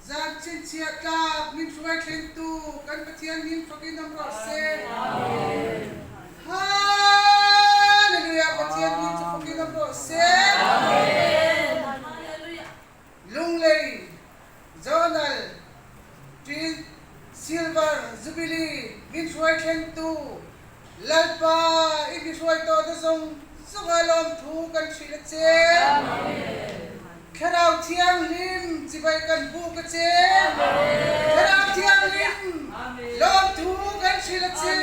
Zan chhinchhiah tlak min hruai thlentu kan Pathian hming fakin awm rawh se. Hallelujah Pathian hming chu fakin awm rawh se. Lunglei Zonal Twin Silver Jubilee min hruai thlentu Lalpa i mi hruai tawhna zawng zawnga lawmthu kan hrilh a che. Thlarau Thianghlim chibai kan buk a che. Thlarau Thianghlim lawmthu kan hrilh a che.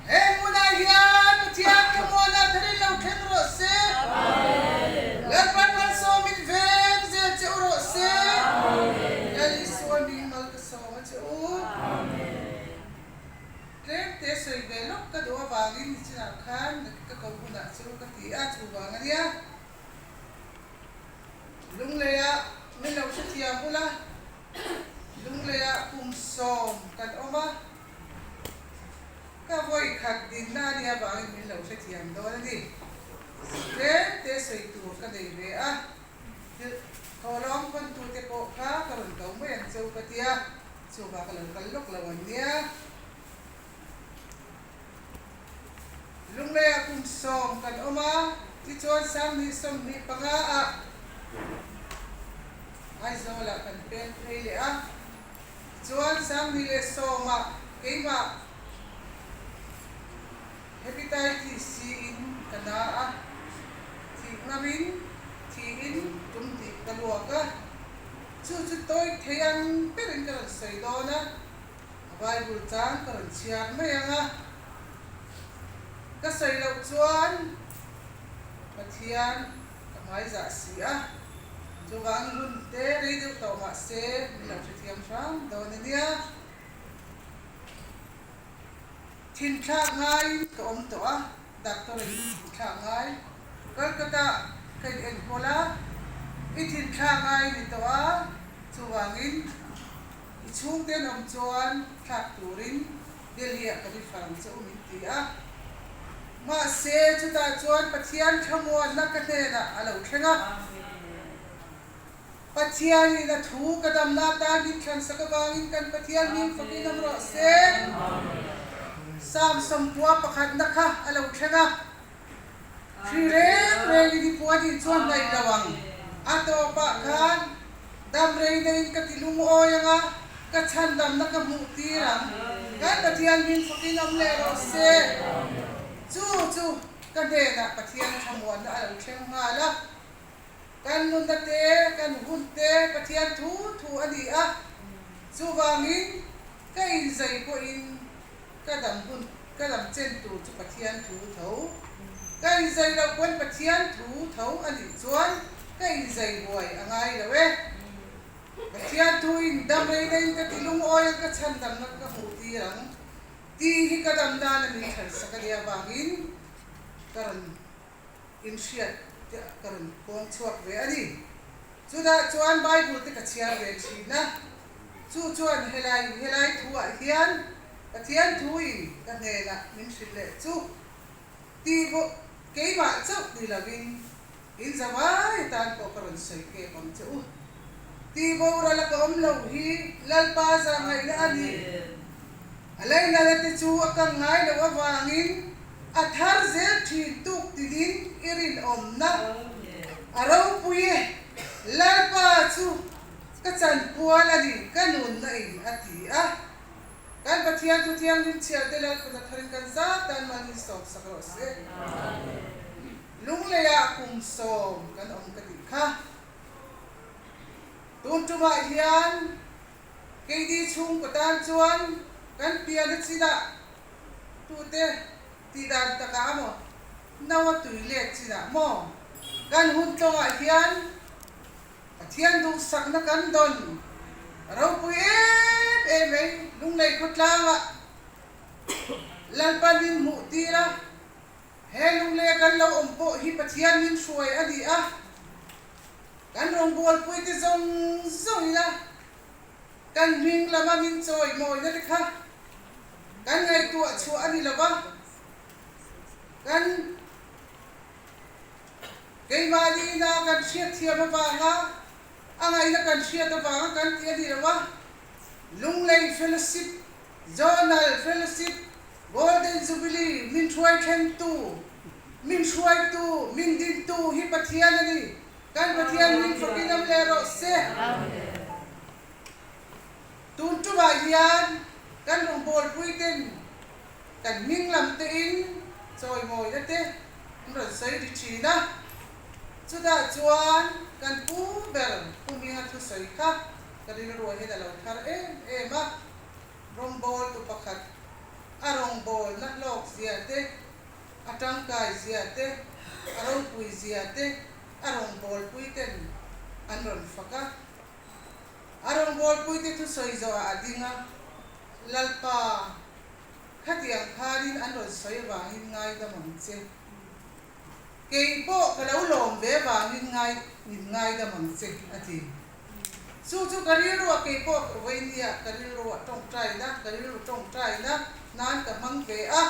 He hmunah hian Pathian thlamuana tharin lo thleng rawh se. Lalpan malsawmin veng zel che u rawh se. Lal Isua hming mal ka sawm a che u. Tlem te sawi ve lawk ka duh avangin nichinah khan ka ko hunah chu ka ti a, chuvang a nia. Lungleiah min lo hrethiam ula, Lungleiah kum sawm kan awm a, ka vawi khat dinna a nih avangin min lo hrethiam dawn a ni. Tlem te sawi tur ka nei ve a, thawhlawm khawntute pawh kha ka rawn ko mai ang cheu ka tia. Chuvang ka lo kal lawk lo an nia. Lungleiah kum sawm kan awm a, tichuan 2025 ah Aizawlah kan peng phei leh a. Tichuan 2010 ah keimah Hepatitis C in ka na a, thih ngamin thiin tum tih ka luak a. Chu chu tawi thei ang berin ka rawn sawi dawn a, a Bible chang ka rawn chhiar mai ang a. Ka sawi loh chuan Pathian ka hmaizah si a, chuvangin hun te rei deuh tawh mah se min lo hrethiam hram dawn a nia. Thinthlak ngaiin ka awm tawh a, doctor in thinthlak ngai Kolkata ka in enkawl a, i thinthlak ngai ni tawh a, chuvangin i chhungte an awm chuan thlak turin Delhi ah ka refer ang che u min ti a. Mahse chutah chuan Pathian thlamuanna ka hnenah a lo thleng a. Pathianin a thu ka damna atan min thlansak avangin kan Pathian hming fakin awm rawh se. Psalm sawmpua pakhatna kha a lo thleng a, Hri reng rengin i puan in chuan hnaih lo ang. A tawpah khan dam reina in ka ti lungawi ang a, ka chhandamna ka hmuh tir ang. Kan Pathian hming fakin awm leh rawh se. Chu chu ka hnenah Pathian thlamuanna a lo thleng nghal a. Kan nunna te, kan hun te Pathian thu thu a ni a, chuvangin ka inzai pawhin ka dam hun, ka dam chen tur chu Pathian thu tho. Ka inzai loh pawn Pathian thu tho a nih chuan ka inzai buai a ngai lo e. Pathian thu in dam rei naiin ka ti lungawi ang, ka chhandamna ka hmuh tir ang tih hi ka dam nana min thlansak a nih avangin ka rawn inhriat te ka rawn pawng chhuak ve a ni. Chutah chuan Bible te ka chhiar ve thin a, chu chuan helai helai thuah hian Pathian thuin ka hnenah min hrilh leh chu tih bawk keimah chauh ni lovin in zavai atan pawh ka rawn sawi kep ang che u. Tih boral a ka awm lo hi Lalpa zahngaihna a ni. A leinala te chu a kang ngai loh avangin a thar zel thin tuk tinin i rinawmna a ropui e. Lalpa chu ka chanpual a ni, ka nunna in a ti a. Kan Pathian thu thianghlim chhiar te Lalpuna tharin kan zat tan mal min sawmsak rawh se. Lungleiah kum sawm kan awm ka tih kha. Tun tumah hian keini chhungkaw tan chuan kan piana chinah tute tih dan takah maw, no a tui let chinah maw kan hun tawngah hian Pathian duhsakna kan dawn ropui em em mai Lunglei khawtlangah Lalpan min hmuh tir a, he Lungleia kan lo awm pawh hi Pathian min hruai a ni a. Kan rawngbawlpui te zawng zawng ila kan hming lama min chawi mawina te kha kan ngaihtuah chhuah a ni lo va, kan keimahni ina kan hriatthiam avanga a ngaihna kan. kan hriat avanga kan tih a ni lo a, Lunglei Fellowship, Zonal Fellowship, Golden Jubilee min hruai thlengtu, min hruaitu, min dintu hi Pathian a ni. Kan Pathian min fakin awm leh rawh se. Tun tumah hian kan rawngbawlpui ten kan hming lam tein chawimawina te an rawn sawi ri thin a. Chutah chuan kan pu ber Pu Hminga thusawi kha ka rilruah hian a lo thar em em a. Rawngbawltu pakhat a rawngbawlna hlawk zia te, a tangkai zia te, a ropui zia te a rawngbawlpui ten an rawn fak a. A rawngbawlpui te thusawi zawhah a ding a, Lalpa, khatiang khanin an rawn sawi avangin ngaidam ang che. Kei pawh ka lo lawm ve vangin ngai min ngaidam ang che, a ti. Chu chu ka rilruah kei pawh ka vawi nia, ka rilruah tawngtaina, ka rilru tawngtaina nan ka hmang ve a,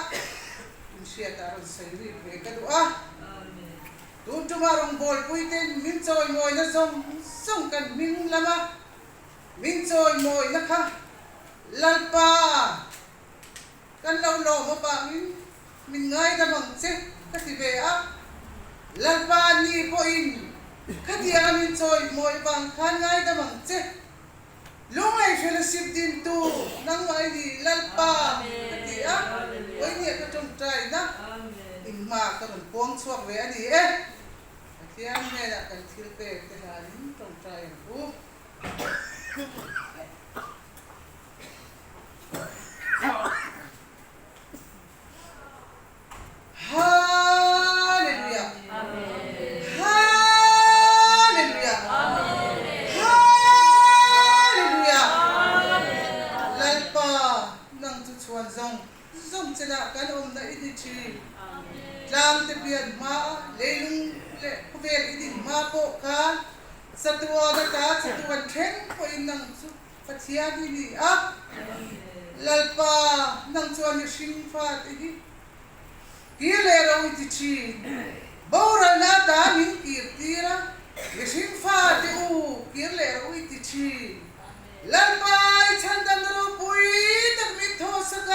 inhriatah rawn sawi rik ve ka duh a. Tun tuma rawngbawlpui ten min chawimawina zawng zawng kan hming lama min chawimawina kha Lalpa kan lo lawm avangin min ngaidam ang che ka ti ve a, Lalpa ni pawhin khatianga min chawimawi vang khan ngaidam ang che. Lunglei fellowship dintu nangmah i ni Lalpa ka ti a, Vawinia ka tawngtaina in hma ka rawn puang chhuak ve a ni e. Pathian hnenah kan thil pek te hlanin tawngtai ang u. Hallelujah Hallelujah Hallelujah Lalpa nang chu chhuan zawng zawng chenah kan awmna i ni thin. Tlangte pian hma leilung leh khawvel i din hma pawh khan chatuan ata chatuan thleng pawhin nang chu Pathian i ni a, Lalpa nang chuan mihring fate hi kir leh ro i ti thin. Boralna ata min kir tir a, mihring fate u kir leh ro i ti thin. Lalpa i chhandamna ropui tak min thawhsak a,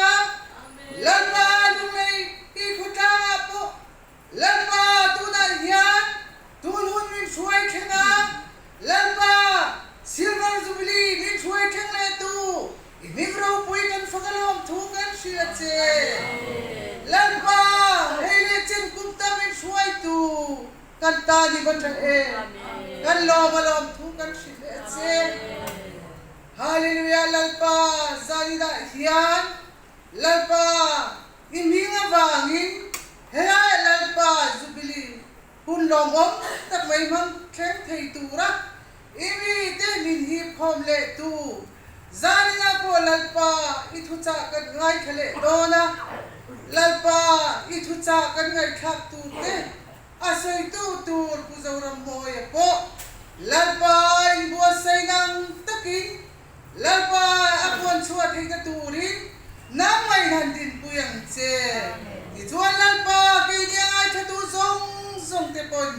Lalpa lunglei i khawtlangah pawh Lalpa, tunah hian tun hun min hruai thleng a, Lalpa, Silver Jubilee min hruai thleng leh tu, i hming ropui kan fak alawm thu kan hrilh a che. Lalpa, hei leh chen kum ta min hruai tu kan ta ni va tha em, kan lawm alawm thu kan hrilh leh a che. Hallelujah Lalpa, zaninah hian Lalpa, i hming avangin helai Lalpa Jubilee hun lawmawm tak mai hmang thleng thei tura i mite min hip khawm leh tu zaninah pawh Lalpa i thuchah kan ngaithla leh dawn a, Lalpa i thuchah kan ngaihthlak tur te a sawitu tur Pu Zorammawia pawh Lalpa inbuatsaih nang takin Lalpa a puan chhuah theihna turin nang ngaihlan dinpui ang che. Tichuan Lalpa keini a ngaithla duh zawng zawng te pawn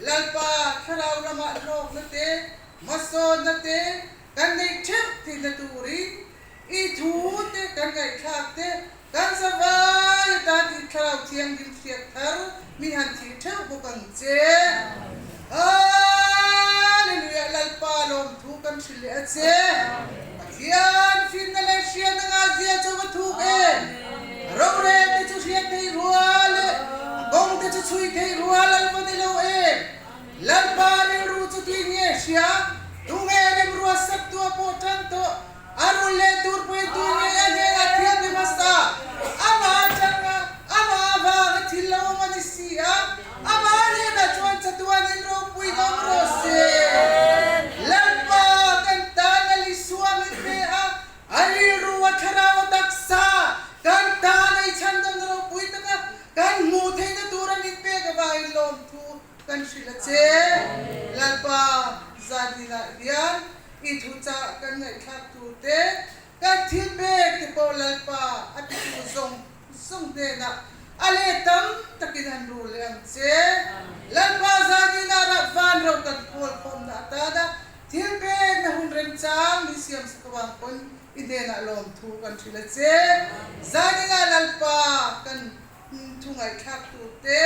Lalpa thlarau ramah hlawkna te, hmasawnna te kan neih theuh theihna turin i thu te kan ngaihthlak te kan zavai atan i thlarau thianghlim hriat thar min han thih theuh bawk ang che. Hallelujah Lalpa lawmthu kan hrilh leh a che. Pathian finna leh hriatna ngazia chu va thuk em? A rorel te chu hriat theih rual leh a kawng te chu chhui theih rual an va ni lo em? Lalpa rilru chu tui nge hria? Tunge remruatsak tua pawh tan tawh? A rul leh tur pawhin tui nge a hnenah thiam ni hmasa? Amah atanga amah avanga thil lo awm a ni si a, amah hnenah chuan chatuanin ropui ngam rawh se. Lalpa kan tan a Isua min pe a, a rilru a thlarau a taksa kan tan a i chhandamna ropui taka kan hmuh theihna tura min pek avangin lawmthu kan hrilh a che. Lalpa zaninah hian I thuchah kan ngaihthlak tur te, kan thil pek te pawh Lalpa a titu zawng zawng hnenah a let tam takin han rul leh ang che. Lalpa zaninah rat van ro kan khawl khawmna atana thil pek. remchang min siam sak avang pawn i hnenah lawmthu kan hrilh a che. Zaninah Lalpa kan thu ngaihthlak tur te,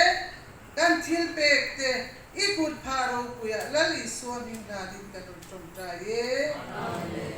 kan thil pek te i kut phah ropuiah Lal Isua hming hlanin kan rawn tawngtai e.